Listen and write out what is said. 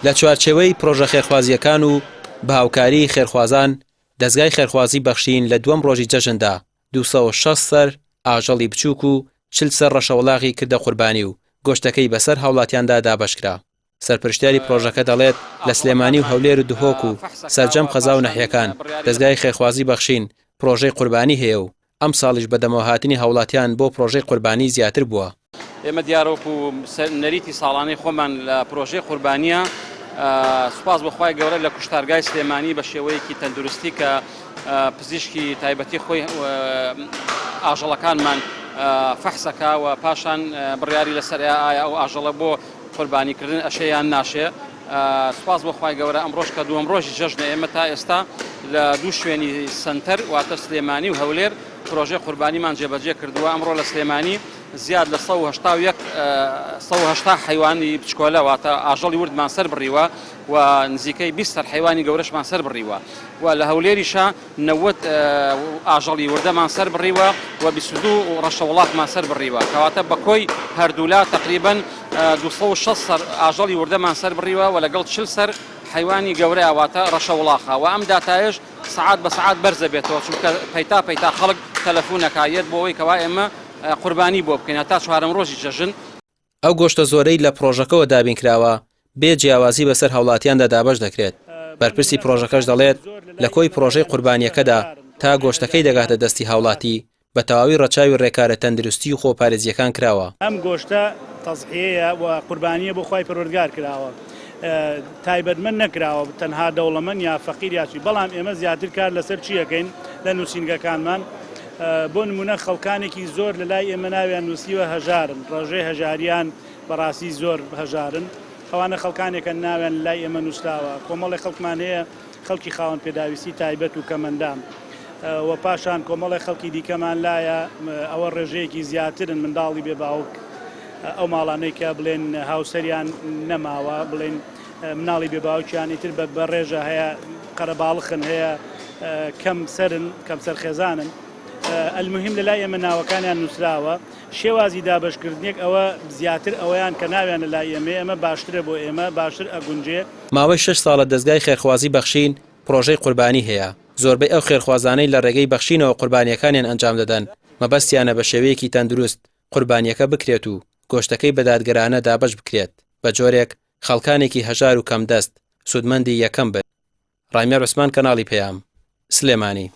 لە چوارچێوەی پرۆژە خێرخوازییەکان و بە هاوکاریی خێرخوازان، دەزگای خێرخوازی بەخشین لە دووەم ڕۆژی جەژندا 260 سەر ئاژەڵی بچووک و 40 سەر ڕەشەوڵاغی کردە قوربانی و گۆشتەکەی بەسەر هاوڵاتیاندا دابەشکرا. سەرپەرشتیاری پڕۆژەکە دەڵێت، لە سلێمانی و هەولێر و دهۆک و سەرجەم قەزا و ناحیەکان دەزگای خێرخوازی بەخشین پڕۆژەی قوربانی هەیە و ئەمساڵیش بەدەمەوەهاتنی هاوڵاتیان بۆ پڕۆژەی قوربانی زیاتر بووە. ئێمە دیارە وەکو نەریتی ساڵانەی خۆمان لە پرۆژەی قوربانیە سوپاس بۆ خوای گەورە لە کوشتارگای سلێمانی بە شێوەیەکی تەندروستی کە پزیشکی تایبەتی خۆی ئاژەڵەکانمان فەحسەکە و پاشان بڕیاری لەسەر ئایا ئەو ئاژەڵە بۆ قوربانی کردن ئەشێ یان ناشێ سوپاس بۆ خوای گەورە ئەمڕۆش کە دووەم ڕۆژی جەژنە ئێمە تا ئێستا لە دوو شوێنی سەنتەر واتە سلێمانی و هەولێر پرۆژەی قوربانیمان جێبەجێ کردووە ئەمڕۆ لە سلێمانی زیاد لە 181 180 حیوانی بچکۆلە واتە ئاژەڵی وردمان سەر بڕیوە و نزیکەی 20 سەر حیوانی گەورەشمان سەر بڕیوە و لە هەولێریشە 90 ئاژەڵی وردەمان سەر بڕیوە و 22 ڕەشەوڵاخمان سەر بڕیوە کەواتە بە کۆی هەردوولا تقریبا 260 سەر ئاژەڵی وردەمان سەر بڕیوە و لەگەڵ 40 سەر حیوانی گەورە واتە ڕەشەوڵاخە و ئەم داتایش سەعات بە سەعات بەرزەبێتەوە چونکە پەیتا پەیتا خەڵک تەلەفون ئەکا یەت بۆ ئەوەی کەوا ئێمە قوربانی بۆ بکەین هەتا چوارەم ڕۆژی جەژن. ئەو گۆشتە زۆرەی لە پڕۆژەکەوە دابینکراوە بێ جیاوازی بەسەر هاوڵاتیاندا دابەش دەکرێت، بەرپرسی پڕۆژەکەش دەڵێت، لە کۆی پڕۆژەی قوربانییەکەدا تا گۆشتەکەی دەگاتە دەستی هاوڵاتی بە تەواوی ڕەچاوی ڕێکارە تەندروستی و خۆپارێزییەکان کراوە. ئەم گۆشتە تەزحیەیە و قوربانییە بۆ خوای پەروەردگار کراوە تایبەتمەند نەکراوە تەنها دەوڵەمەند یا فەقیر یا چی بەڵام ئێمە زیاتر کار لەسەر چی ئەکەین لە نووسینگەکانمان بۆ نمونە خەڵکانێکی زۆر لە لای ئێمە ناویان نووسیوە هەژارن ڕێژەی هەژاریان بەڕاستی زۆر هەژارن ئەوانە خەڵکانێکە ناویان لای ئێمە نووسراوە کۆمەڵی خەڵکمان هەیە خەڵکی خاوەن پێداویستی تایبەت و کەمەندام و پاشان کۆمەڵێک خەڵکی دیکەمان لایە ئەوە ڕێژەیەکی زیاترن منداڵی بێ باوک ئەو ماڵانەی کە بڵێن هاوسەریان نەماوە بڵێن مناڵی بێ باوکیان ئیتر بە ڕێژە هەیە قەرەباڵخن هەیە کەم سەرن کەم سەر خێزانن المهم لە لای ئێمە ناوەکانیان نووسراوە شێوازی دابەشکردنێک ئەوە زیاتر ئەوەیان کە ناویان لە لای ئێمە ئێمە باشترە بۆ ئێمە باشتر ئەگونجێ. ماوەی شەش ساڵە دەزگای خێرخوازی بەخشین پڕۆژەی قوربانی هەیە، زۆربەی ئەو خێرخوازانەی لە ڕێگەی بەخشینەوە قوربانییەکانیان ئەنجام دەدەن، مەبەستیانە بە شێوەیەکی تەندروست قوربانییەکە بکرێت و گۆشتەکەی بە دادگەرانە دابەش بکرێت، بە جۆرێک خەڵکانێکی هەژار و کەمدەست سوودمەندی یەکەم بن. ڕامیار عوسمان کەناڵی پەیام، سلێمانی.